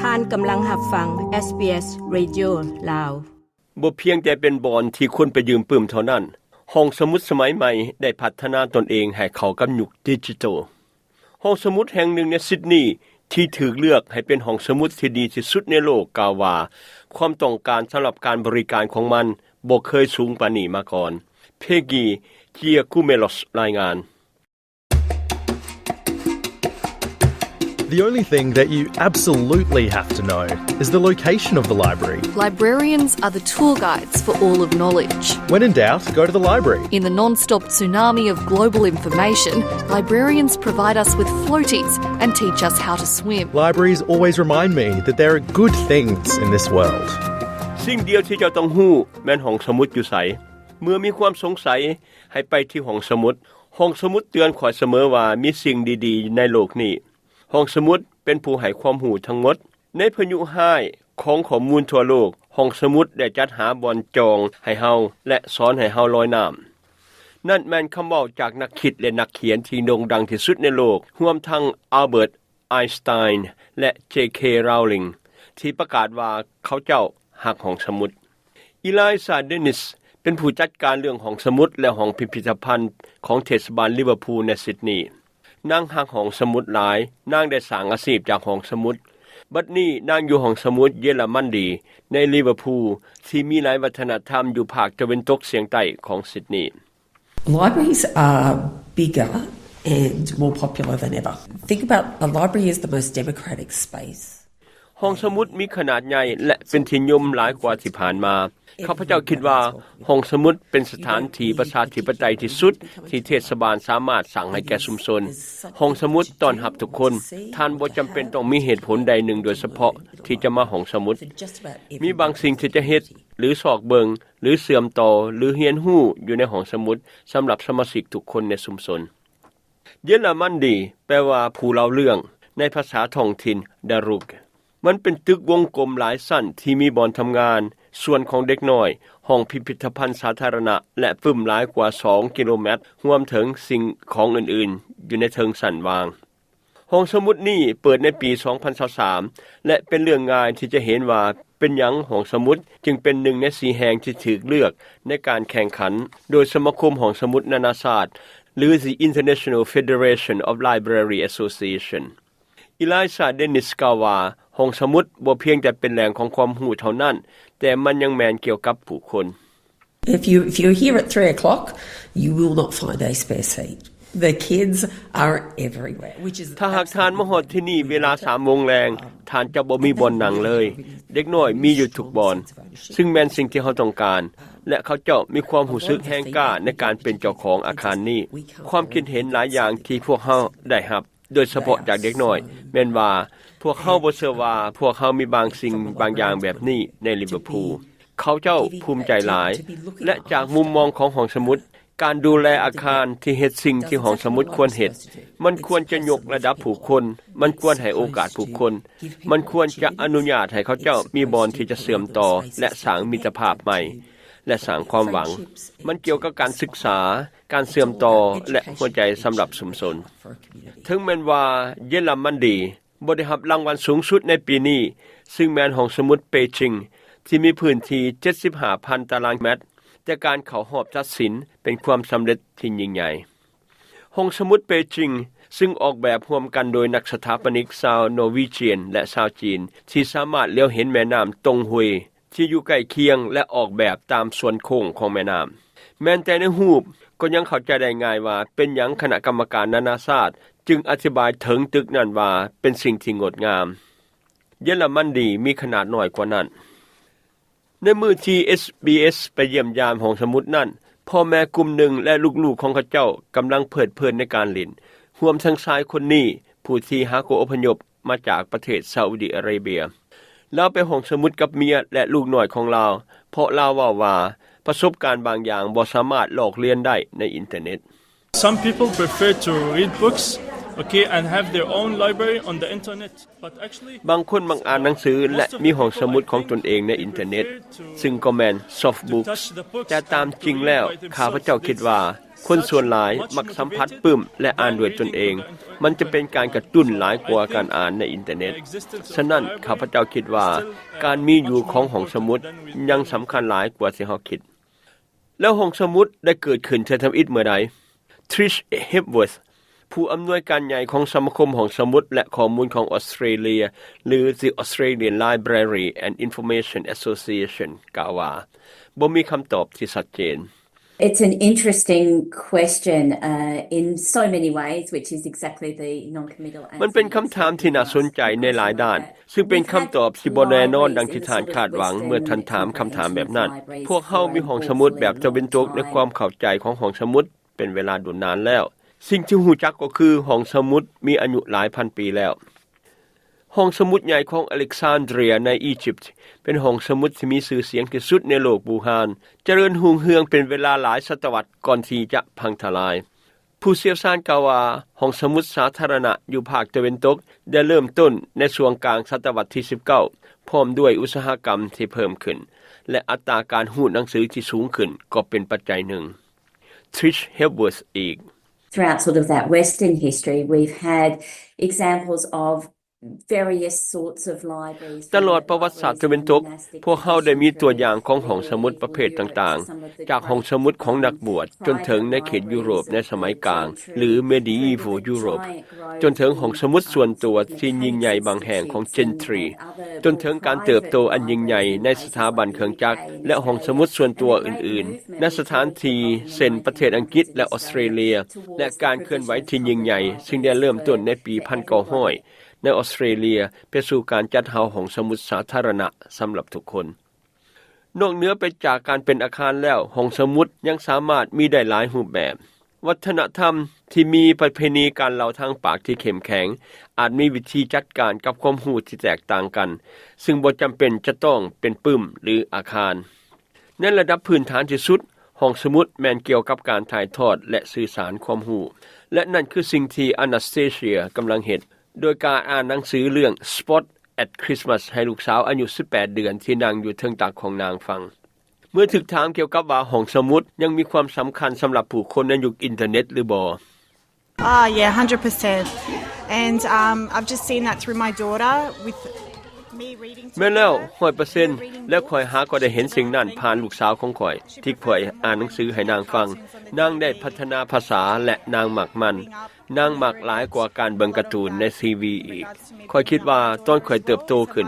ທ່ານກຳລັງຮັບຟັງ ເອສບີເອສ Radio ລາວ. ບໍ່ພຽງແຕ່ເປັນບ່ອນທີ່ຄົນໄປຢືມປຶ້ມເທົ່ານັ້ນ, ຫ້ອງສະໝຸດສະໄໝໃໝ່ໄດ້ພັດທະນາຕົນເອງໃຫ້ເຂົ້າກັບຍຸກດິຈິໂຕ. ຫ້ອງສະໝຸດແຫ່ງໜຶ່ງໃນຊິດນີທີ່ຖືກເລືອກໃຫ້ເປັນຫ້ອງສະໝຸດທີ່ດີທີ່ສຸດໃນໂລກກ່າວວ່າ ຄວາມຕ້ອງການສຳລັບການບໍລິການຂອງມັນບໍ່ເຄີຍສູງປານນີ້ມາກ່ອນ. ເພກີ ເຈຍກູເມໂລສ ລາຍງານ. The only thing that you absolutely have to know is the location of the library. Librarians are the tour guides for all of knowledge. When in doubt, go to the library. In the non-stop tsunami of global information, librarians provide us with floaties and teach us how to swim. Libraries always remind me that there are good things in this world. ສິ່ງດຽວທີ່ເຈົ້າຕ້ອງຮູ້ແມ່ນຫ້ອງສະໝຸດຢູ່ໃສ. ເມື່ອມີຄວາມສົງໄສ, ໃຫ້ໄປທີ່ຫ້ອງສະໝຸດ. ຫ້ອງສະໝຸດເຕືອນຂ້ອຍສະເໝີວ່າມີສິ່ງດີໆໃນໂລກນີ້. ຫ້ອງສະໝຸດເປັນຜູ້ໃຫ້ຄວາມຮູ້ທັງໝົດ. ໃນພາຍຸຮ້າຍຂອງຂໍ້ມູນທົ່ວໂລກ, ຫ້ອງສະໝຸດໄດ້ຈັດຫາບ່ອນຈອງໃຫ້ເຮົາ ແລະ ສອນໃຫ້ເຮົາລອຍນ້ຳ. ນັ້ນແມ່ນຄຳເວົ້າຈາກນັກຄິດ ແລະ ນັກຂຽນທີ່ໂດ່ງດັງທີ່ສຸດໃນໂລກ, ຮວມທັງ Albert Einstein ແລະ ເຈເຄ Rowling ທີ່ປະກາດວ່າເຂົາເຈົ້າຮັກຫ້ອງສະໝຸດ. Eliza Dennis ເປັນຜູ້ຈັດການເລື່ອງຫ້ອງສະໝຸດ ແລະ ຫ້ອງພິພິທະພັນຂອງເທດສະບານລິເວີພູ ໃນຊິດນີ. ນາງຮັກຫ້ອງສະໝຸດຫຼາຍ, ນາງໄດ້ສ້າງອາຊີບຈາກຫ້ອງສະໝຸດ. ບັດນີ້ນາງຢູ່ຫ້ອງສະໝຸດເຢຍລະມັນດີ ໃນລິເວີພູ ທີ່ມີຫຼາຍວັດທະນະທຳຢູ່ພາກຕາເວັນຕົກສຽງໃຕ້ຂອງຊິດນີ. Libraries are bigger and more popular than ever. Think about a library is the most democratic space. ຫ້ອງສະໝຸດມີຂະໜາດໃຫຍ່ ແລະ ເປັນທີ່ນິຍົມຫຼາຍກວ່າທີ່ຜ່ານມາ. ຂ້າພະເຈົ້າຄິດວ່າຫ້ອງສະໝຸດເປັນສະຖານທີ່ປະຊາທິປະໄຕທີ່ສຸດທີ່ເທດສະບານສາມາດສ້າງໃຫ້ແກ່ຊຸມຊົນ. ຫ້ອງສະໝຸດຕ້ອນຮັບທຸກຄົນ. ທ່ານບໍ່ຈຳເປັນຕ້ອງມີເຫດຜົນໃດໜຶ່ງໂດຍສະເພາະທີ່ຈະມາຫ້ອງສະໝຸດ. ມີບາງສິ່ງທີ່ຈະເຮັດ ຫຼື ຊອກເບິ່ງ ຫຼື ເຊື່ອມຕໍ່ ຫຼື ຮຽນຮູ້ຢູ່ໃນຫ້ອງສະໝຸດສຳລັບສະມາຊິກທຸກຄົນໃນຊຸມຊົນ. ເຢລະມັນດີ ແປວ່າຜູ້ເລົ່າເລື່ອງ ໃນພາສາທ້ອງຖິ່ນ Darug. ມັນເປັນຕຶກວົງກົມຫຼາຍຊັ້ນທີ່ມີບ່ອນທຳງານ, ສວນຂອງເດັກນ້ອຍ, ຫ້ອງພິພິທະພັນສາທາລະນະ ແລະ ປຶ້ມຫຼາຍກວ່າສອງກິໂລແມັດ, ຮວມເຖິງສິ່ງຂອງອື່ນໆຢູ່ໃນເທິງຊັ້ນວາງ. ຫ້ອງສະໝຸດນີ້ເປີດໃນປີສອງພັນຊາວສາມ ແລະ ເປັນເລື່ອງງ່າຍທີ່ຈະເຫັນວ່າເປັນຫຍັງຫ້ອງສະໝຸດຈຶ່ງເປັນໜຶ່ງໃນສີ່ແຫ່ງທີ່ຖືກເລືອກໃນການແຂ່ງຂັນໂດຍສະມາຄົມຫ້ອງສະໝຸດນານາຊາດ ຫຼື The International Federation of Library Association. Eliza Dennis ກ່າວວ່າ ຫ້ອງສະໝຸດບໍ່ພຽງແຕ່ເປັນແຫຼ່ງຂອງຄວາມຮູ້ເທົ່ານັ້ນ, ແຕ່ມັນຍັງແມ່ນກ່ຽວກັບຜູ້ຄົນ. If you, if you're here at three o'clock, you will not find a spare seat. The kids are everywhere, which is ຖ້າຫາກທ່ານມາຮອດທີ່ນີ້ເວລາສາມໂມງແລງ, ທ່ານຈະບໍ່ມີບ່ອນນັ່ງເລີຍ. ເດັກນ້ອຍມີຢູ່ທຸກບ່ອນ, ຊຶ່ງແມ່ນສິ່ງທີ່ເຮົາຕ້ອງການ, ແລະ ເຂົາເຈົ້າມີຄວາມຮູ້ສຶກແຮງກ້າໃນການເປັນເຈົ້າຂອງອາຄານນີ້. ຄວາມຄິດເຫັນຫຼາຍຢ່າງທີ່ພວກເຮົາໄດ້ຮັບ ໂດຍສະເພາະຈາກເດັກນ້ອຍ ແມ່ນວ່າພວກເຮົາບໍ່ເຊື່ອວ່າພວກເຮົາມີບາງສິ່ງບາງຢ່າງແບບນີ້ໃນລິເວີພູ. ເຂົາເຈົ້າພູມໃຈຫຼາຍ ແລະ ຈາກມຸມມອງຂອງຫ້ອງສະໝຸດ, ການດູແລອາຄານທີ່ເຮັດສິ່ງທີ່ຫ້ອງສະໝຸດຄວນເຮັດ, ມັນຄວນຈະຍົກລະດັບຜູ້ຄົນ, ມັນຄວນໃຫ້ໂອກາດຜູ້ຄົນ, ມັນຄວນຈະອະນຸຍາດໃຫ້ເຂົາເຈົ້າມີບ່ອນທີ່ຈະເຊື່ອມຕໍ່ ແລະ ສ້າງມິດຕະພາບໃໝ່ ແລະ ສ້າງຄວາມຫວັງ. ມັນກ່ຽວກັບການສຶກສາ, ການເຊື່ອມຕໍ່ ແລະ ຫົວໃຈສຳລັບຊຸມຊົນ. ເຖິງແມ່ນວ່າເຢລະມັນດີບໍ່ໄດ້ຮັບລາງວັນສູງສຸດໃນປີນີ້, ຊຶ່ງແມ່ນຫ້ອງສະໝຸດເປຈິງ ທີ່ມີພື້ນທີ່ເຈັດສິບຫ້າພັນຕາລາງແມັດ, ແຕ່ການເຂົ້າຮອບຕັດສິນເປັນຄວາມສຳເລັດທີ່ຍິ່ງໃຫຍ່. ຫ້ອງສະໝຸດເປຈິງ, ຊຶ່ງອອກແບບຮ່ວມກັນໂດຍນັກສະຖາປະນິກຊາວນໍວີຈຽນ ແລະ ຊາວຈີນ ທີ່ສາມາດຫຼຽວເຫັນແມ່ນ້ຳຕົງຮຸຍ ທີ່ຢູ່ໃກ້ຄຽງ ແລະ ອອກແບບຕາມສ່ວນໂຄ້ງຂອງແມ່ນ້ຳ. ແມ່ນແຕ່ໃນຮູບກໍຍັງເຂົ້າໃຈໄດ້ງ່າຍວ່າເປັນຫຍັງຄະນະກຳມະການນານາຊາດຈຶ່ງອະທິບາຍເຖິງຕຶກນັ້ນວ່າເປັນສິ່ງທີ່ງົດງາມ. ເຢລະມັນດີມີຂະໜາດນ້ອຍກວ່ານັ້ນ. ໃນມື້ທີ່ ເອສບີເອສ ໄປຢ້ຽມຢາມຫ້ອງສະໝຸດນັ້ນ, ພໍ່ແມ່ກຸ່ມໜຶ່ງ ແລະ ລູກໆຂອງເຂົາເຈົ້າກຳລັງເພີດເພີນໃນການຫຼິ້ນ, ຮວມທັງຊາຍຄົນນີ້ ຜູ້ທີ່ຫາກໍອົບພະຍົບ ມາຈາກປະເທດຊາອຸດີອາເຣເບຍ. ລາວໄປຫ້ອງສະໝຸດກັບເມຍ ແລະ ລູກນ້ອຍຂອງລາວ, ເພາະລາວເວົ້າວ່າປະສົບການບາງຢ່າງບໍ່ສາມາດລອກລຽນໄດ້ໃນອິນເຕີເນັດ. Some people prefer to read books okay, and have their own library on the internet. But actually, ບາງຄົນມັກອ່ານໜັງສື ແລະ ມີຫ້ອງສະໝຸດຂອງຕົນເອງໃນອິນເຕີເນັດ, ຊຶ່ງກໍແມ່ນ soft books. ແຕ່ຕາມຈິງແລ້ວ ຂ້າພະເຈົ້າຄິດວ່າ ຄົນສ່ວນຫຼາຍມັກສຳຜັດປຶ້ມ ແລະ ອ່ານດ້ວຍຕົນເອງ. ມັນຈະເປັນການກະຕຸ້ນຫຼາຍກວ່າການອ່ານໃນອິນເຕີເນັດ. ສະນັ້ນ ຂ້າພະເຈົ້າຄິດວ່າ ການມີຢູ່ຂອງຫ້ອງສະໝຸດ ຍັງສຳຄັນຫຼາຍກວ່າທີ່ເຮົາຄິດ. ແລ້ວຫ້ອງສະໝຸດໄດ້ເກີດຂຶ້ນເທື່ອທຳອິດເມື່ອໃດ? Trish Hepworth, ຜູ້ອຳນວຍການໃຫຍ່ຂອງສະມາຄົມຫ້ອງສະໝຸດ ແລະ ຂໍ້ມູນຂອງອອສເຕຣເລັຍ ຫຼື The Australian Library and Information Association ກ່າວວ່າ ບໍ່ມີຄຳຕອບທີ່ຊັດເຈນ. It's an interesting question uh, in so many ways, which is exactly the non-committal answer. ມັນເປັນຄຳຖາມທີ່ໜ້າສົນໃຈໃນຫຼາຍດ້ານ, ຊຶ່ງເປັນຄຳຕອບທີ່ບໍ່ແນ່ນອນດັ່ງທີ່ທ່ານຄາດຫວັງເມື່ອທ່ານຖາມຄຳຖາມແບບນັ້ນ. ພວກເຮົາມີຫ້ອງສະໝຸດແບບຕາເວັນຕົກໃນຄວາມເຂົ້າໃຈຂອງຫ້ອງສະໝຸດເປັນເວລາດົນນານແລ້ວ. ສິ່ງທີ່ຮູ້ຈັກກໍຄືຫ້ອງສະໝຸດມີອາຍຸຫຼາຍພັນປີແລ້ວ. ຫ້ອງສະໝຸດໃຫຍ່ຂອງອາເລັກຊານເດຣຍໃນອີຢິບ ເປັນຫ້ອງສະໝຸດທີ່ມີຊື່ສຽງທີ່ສຸດໃນໂລກບູຮານ, ຈະເລີນຮຸ່ງເຮືອງເປັນເວລາຫຼາຍສະຕະວັດກ່ອນທີ່ຈະພັງທະລາຍ. ຜູ້ຊ່ຽວຊານກ່າວວ່າ ຫ້ອງສະໝຸດສາທາລະນະຢູ່ພາກຕາເວັນຕົກໄດ້ເລີ່ມຕົ້ນໃນຊ່ວງກາງສະຕະວັດທີສິບເກົ້າ ພ້ອມດ້ວຍອຸດສາຫະກຳທີ່ເພີ່ມຂຶ້ນ ແລະ ອັດຕາການຮູດໜັງສືທີ່ສູງຂຶ້ນກໍເປັນປັດໄຈໜຶ່ງ. Trish Hepworth ອີກ. Throughout sort of that Western history, we've had examples of various sorts of libraries. ຕະຫຼອດປະຫວັດສາດຕາເວັນຕົກ, ພວກເຮົາໄດ້ມີຕົວຢ່າງຂອງຫ້ອງສະໝຸດປະເພດຕ່າງໆ, ຈາກຫ້ອງສະໝຸດຂອງນັກບວດ ຈົນເຖິງໃນເຂດຢູໂຣບໃນສະໄໝກາງ ຫຼື Medieval Europe, ຈົນເຖິງຫ້ອງສະໝຸດສ່ວນຕົວທີ່ຍິ່ງໃຫຍ່ບາງແຫ່ງຂອງ Gentry, ຈົນເຖິງການເຕີບໂຕອັນຍິ່ງໃຫຍ່ໃນສະຖາບັນເຄື່ອງຈັກ ແລະ ຫ້ອງສະໝຸດສ່ວນຕົວອື່ນໆ ໃນສະຖານທີ່ເຊັ່ນປະເທດອັງກິດ ແລະ ອອສເຕຣເລັຍ ແລະ ການເຄື່ອນໄຫວທີ່ຍິ່ງໃຫຍ່ຊຶ່ງໄດ້ເລີ່ມຕົ້ນໃນປີພັນເກົ້າຮ້ອຍໃນອອສເຕຣເລັຍ ໄປສູ່ການຈັດເຮົາຫ້ອງສະໝຸດສາທາລະນະສຳລັບທຸກຄົນ. ນອກເໜືອໄປຈາກການເປັນອາຄານແລ້ວ, ຫ້ອງສະໝຸດຍັງສາມາດມີໄດ້ຫຼາຍຮູບແບບ. ວັດທະນະທຳທີ່ມີປະເພນີການເລົ່າທາງປາກທີ່ເຂັ້ມແຂງ ອາດມີວິທີຈັດການກັບຄວາມຮູ້ທີ່ແຕກຕ່າງກັນ, ຊຶ່ງບໍ່ຈຳເປັນຈະຕ້ອງເປັນປຶ້ມ ຫຼື ອາຄານ. ໃນລະດັບພື້ນຖານທີ່ສຸດ, ຫ້ອງສະໝຸດແມ່ນກ່ຽວກັບການຖ່າຍທອດ ແລະ ສື່ສານຄວາມຮູ້, ແລະ ນັ້ນຄືສິ່ງທີ່ Anastasia ກຳລັງເຮັດ, ໂດຍການອ່ານໜັງສືເລື່ອງ Spot at Christmas ໃຫ້ລູກສາວອາຍຸສິບແປດເດືອນທີ່ນັ່ງຢູ່ເທິງຕັກຂອງນາງຟັງ. ເມື່ອຖືກຖາມກ່ຽວກັບວ່າຫ້ອງສະໝຸດຍັງມີຄວາມສຳຄັນສຳລັບຜູ້ຄົນໃນຍຸກອິນເຕີເນັດຫຼືບໍ່? Ah, yeah, hundred percent. And um, I've just seen that through my daughter with me reading. ແມ່ນແລ້ວ, ຮ້ອຍເປີເຊັນ, ແລະ ຂ້ອຍຫາກໍໄດ້ເຫັນສິ່ງນັ້ນຜ່ານລູກສາວຂອງຂ້ອຍ ທີ່ຂ້ອຍອ່ານໜັງສືໃຫ້ນາງຟັງ. ນາງໄດ້ພັດທະນາພາສາ ແລະ ນາງມັກມັນ. ນາງມັກຫຼາຍກວ່າການເບິ່ງກາຕູນໃນທີວີອີກ. ຂ້ອຍຄິດວ່າຕອນຂ້ອຍເຕີບໂຕຂຶ້ນ,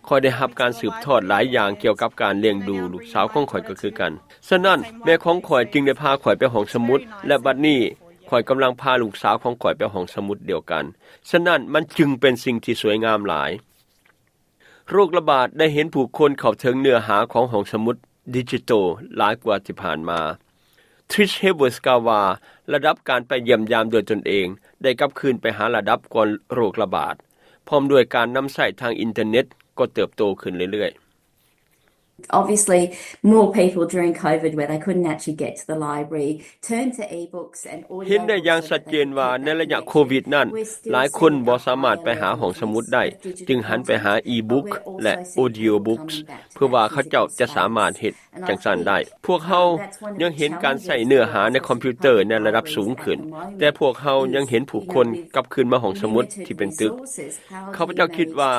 ຂ້ອຍໄດ້ຮັບການສືບທອດຫຼາຍຢ່າງກ່ຽວກັບການລ້ຽງດູລູກສາວຂອງຂ້ອຍກໍຄືກັນ. ສະນັ້ນ, ແມ່ຂອງຂ້ອຍຈຶ່ງໄດ້ພາຂ້ອຍໄປຫ້ອງສະໝຸດ, ແລະ ບັດນີ້ ຂ້ອຍກຳລັງພາລູກສາວຂອງຂ້ອຍໄປຫ້ອງສະໝຸດດຽວກັນ. ສະນັ້ນ, ມັນຈຶ່ງເປັນສິ່ງທີ່ສວຍງາມຫຼາຍ. ໂລກລະບາດໄດ້ເຫັນຜູ້ຄົນເຂົ້າເຖິງເນື້ອຫາຂອງຫ້ອງສະໝຸດດິຈິໂຕຫຼາຍກວ່າທີ່ຜ່ານມາ. Trish Hepworth ກ່າວວ່າ ລະດັບການໄປຢ້ຽມຢາມດ້ວຍຕົນເອງໄດ້ກັບຄືນໄປຫາລະດັບກ່ອນໂລກລະບາດ, ພ້ອມດ້ວຍການນຳໃຊ້ທາງອິນເຕີເນັດກໍເຕີບໂຕຂຶ້ນເລື້ອຍໆ. Obviously, more people during COVID where they couldn't actually get to the library turned to e-books and audio. ເຫັນໄດ້ຢ່າງຊັດເຈນວ່າໃນໄລຍະໂຄວິດນັ້ນ, ຫຼາຍຄົນບໍ່ສາມາດໄປຫາຫ້ອງສະໝຸດໄດ້, ຈຶ່ງຫັນໄປຫາ e-book ແລະ audiobooks ເພື່ອວ່າເຂົາເຈົ້າຈະສາມາດເຮັດຈັ່ງຊັ້ນໄດ້. ພວກເຮົາຍັງເຫັນການໃຊ້ເນື້ອຫາໃນຄອມພິວເຕີໃນລະດັບສູງຂຶ້ນ, ແຕ່ພວກເຮົາຍັງເຫັນຜູ້ຄົນກັບຄືນມາຫ້ອງສະໝຸດທີ່ເປັນຕຶກ. ຂ້າພະເຈົ້າຄິດວ່າ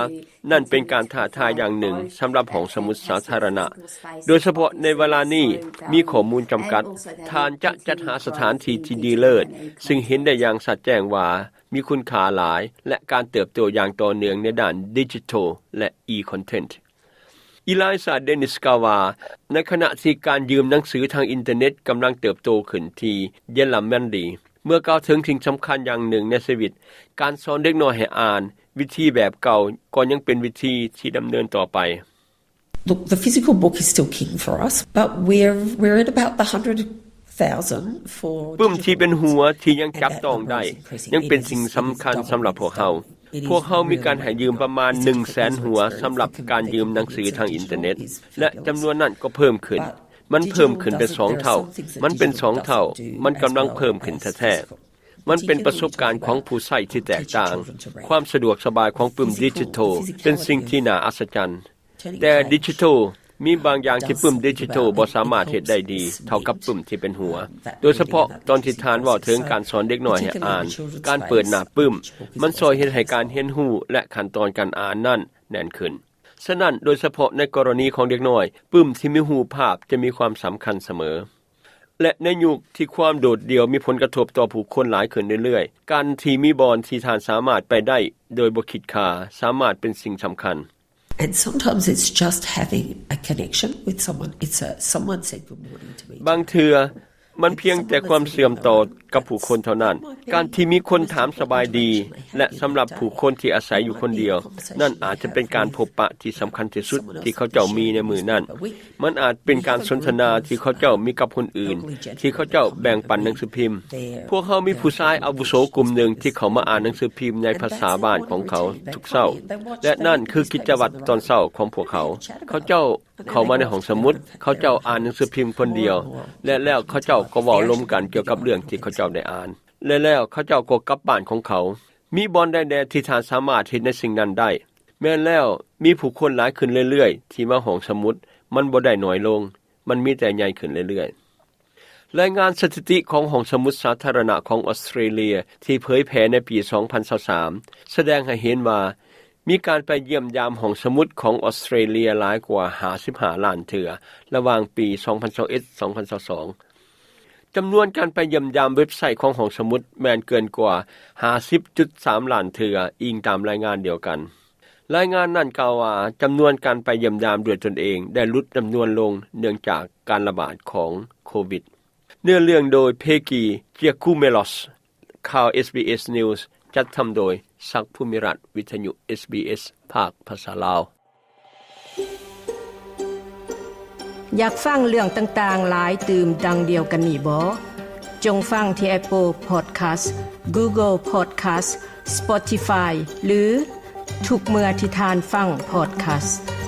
ນັ້ນເປັນການທ້າທາຍຢ່າງໜຶ່ງສຳລັບຫ້ອງສະໝຸດສາທາລະນະ, ໂດຍສະເພາະໃນເວລານີ້ມີຂໍ້ມູນຈຳກັດ. ທ່ານຈະຈັດຫາສະຖານທີ່ທີ່ດີເລີດ, ຊຶ່ງເຫັນໄດ້ຢ່າງຊັດແຈ້ງວ່າມີຄຸນຄ່າຫຼາຍ ແລະ ການເຕີບໂຕຢ່າງຕໍ່ເນື່ອງໃນດ້ານດິຈິໂຕ ແລະ e-content. Eliza Dennis ກ່າວວ່າ ໃນຂະນະທີ່ການຢືມໜັງສືທາງອິນເຕີເນັດກຳລັງເຕີບໂຕຂຶ້ນທີ່ເຢຍລະມັນດີ, ເມື່ອກ່າວເຖິງສິ່ງສຳຄັນຢ່າງໜຶ່ງໃນຊີວິດ, ການສອນເດັກນ້ອຍໃຫ້ອ່ານ, ວິທີແບບເກົ່າກໍຍັງເປັນວິທີທີ່ດຳເນີນຕໍ່ໄປ. Look, the physical book is still king for us, but we're, we're at about the hundred thousand for ປຶ້ມທີ່ເປັນຫົວທີ່ຍັງຈັບຕ້ອງໄດ້ ຍັງເປັນສິ່ງສຳຄັນສຳລັບພວກເຮົາ. ພວກເຮົາມີການໃຫ້ຢືມປະມານໜຶ່ງແສນຫົວສຳລັບການຢືມໜັງສືທາງອິນເຕີເນັດ ແລະ ຈຳນວນນັ້ນກໍເພີ່ມຂຶ້ນ. ມັນເພີ່ມຂຶ້ນເປັນສອງເທົ່າ. ມັນເປັນສອງເທົ່າ. ມັນກຳລັງເພີ່ມຂຶ້ນແທ້ໆ. ມັນເປັນປະສົບການຂອງຜູ້ໃຊ້ທີ່ແຕກຕ່າງ. ຄວາມສະດວກສະບາຍຂອງປຶ້ມດິຈິທັນເປັນສິ່ງທີ່ໜ້າອັດສະຈັນ. ແຕ່ດິຈິທັນມີບາງຢ່າງທີ່ປຶ້ມດິຈິທັນບໍ່ສາມາດເຮັດໄດ້ດີເທົ່າກັບປຶ້ມທີ່ເປັນຫົວ, ໂດຍສະເພາະຕອນທີ່ທ່ານເວົ້າເຖິງການສອນເດັກນ້ອຍໃຫ້ອ່ານ, ການເປີດໜ້າປຶ້ມ, ມັນຊ່ອຍເຮັດໃຫ້ການຮຽນຮູ້ ແລະ ຂັ້ນຕອນການອ່ານນັ້ນແໜ້ນຂຶ້ນ. ສະນັ້ນ, ໂດຍສະເພາະໃນກໍລະນີຂອງເດັກນ້ອຍ, ປຶ້ມທີ່ມີຮູບພາບຈະມີຄວາມສຳຄັນສະເໝີ. ແລະ ໃນຍຸກທີ່ຄວາມໂດດດ່ຽວມີຜົນກະທົບຕໍ່ຜູ້ຄົນຫຼາຍຂຶ້ນເລື້ອຍໆ, ການທີ່ມີບ່ອນທີ່ທ່ານສາມາດໄປໄດ້ໂດຍບໍ່ຄິດຄ່າ ສາມາດເປັນສິ່ງສຳຄັນ. And sometimes it's just having a connection with someone. It's a, someone said good morning to me. ບາງເທື່ອ ມັນພຽງແຕ່ຄວາມເຊື່ອມຕໍ່ກັບຜູ້ຄົນເທົ່ານັ້ນ. ການທີ່ມີຄົນຖາມສະບາຍດີ ແລະ ສຳລັບຜູ້ຄົນທີ່ອາໄສຢູ່ຄົນດຽວ, ນັ້ນອາດຈະເປັນການພົບປະທີ່ສຳຄັນທີ່ສຸດທີ່ເຂົາເຈົ້າມີໃນມື້ນັ້ນ. ມັນອາດເປັນການສົນທະນາທີ່ເຂົາເຈົ້າມີກັບຄົນອື່ນ ທີ່ເຂົາເຈົ້າແບ່ງປັນໜັງສືພິມ. ພວກເຮົາມີຜູ້ຊາຍອາວຸໂສກຸ່ມໜຶ່ງທີ່ເຂົ້າມາອ່ານໜັງສືພິມໃນພາສາບ້ານຂອງເຂົາທຸກເຊົ້າ, ແລະ ນັ້ນຄືກິດຈະວັດຕອນເຊົ້າຂອງພວກເຂົາ. ເຂົາເຈົ້າ ເຂົ້າມາໃນຫ້ອງສະໝຸດ, ເຂົາເຈົ້າອ່ານໜັງສືພິມຄົນດຽວ ແລະ ແລ້ວເຂົາເຈົ້າກໍເວົ້າລົມກັນກ່ຽວກັບເລື່ອງທີ່ເຂົາເຈົ້າໄດ້ອ່ານ ແລະ ແລ້ວເຂົາເຈົ້າກໍກັບບ້ານຂອງເຂົາ. ມີບ່ອນໃດແດ່ທີ່ທ່ານສາມາດເຮັດໃນສິ່ງນັ້ນໄດ້? ແມ່ນແລ້ວ, ມີຜູ້ຄົນຫຼາຍຂຶ້ນເລື້ອຍໆທີ່ມາຫ້ອງສະໝຸດ. ມັນບໍ່ໄດ້ໜ້ອຍລົງ, ມັນມີແຕ່ໃຫຍ່ຂຶ້ນເລື້ອຍໆ. ລາຍງານສະຖິຕິຂອງຫ້ອງສະໝຸດສາທາລະນະຂອງອົດສະເຕຣເລຍທີ່ເຜີຍແຜ່ໃນປີສອງພັນຊາວສາມ ສະແດງໃຫ້ເຫັນວ່າ ມີການໄປຢ້ຽມຢາມຫ້ອງສະໝຸດຂອງອົດສະເຕຣເລຍຫຼາຍກວ່າຫ້າສິບຫ້າລ້ານເທື່ອ ລະຫວ່າງປີສອງພັນຊາວເອັດ ສອງພັນຊາວສອງ. ຈຳນວນການໄປຢ້ຽມຢາມເວັບໄຊຂອງຫ້ອງສະໝຸດແມ່ນເກີນກວ່າຫ້າສິບຈຸດສາມລ້ານເທື່ອ, ອີງຕາມລາຍງານດຽວກັນ. ລາຍງານນັ້ນກ່າວວ່າ ຈຳນວນການໄປຢ້ຽມຢາມດ້ວຍຕົນເອງໄດ້ຫຼຸດຈຳນວນລົງເນື່ອງຈາກການລະບາດຂອງໂຄວິດ. ເນື້ອເລື່ອງໂດຍ Peggy Giakoumelos. ຂ່າວ SBS News ຈັດທຳໂດຍ ສັກ ພູມິລັດ, ວິທະຍຸ SBS ພາກພາສາລາວ. ຢາກຟັງເລື່ອງຕ່າງໆຫຼາຍຕື່ມດັ່ງດຽວກັນນີ້ບໍ? ຈົ່ງຟັງທີ່ Apple Podcast, Google Podcast, Spotify ຫຼື ທຸກເມື່ອທີ່ທ່ານຟັງ podcast.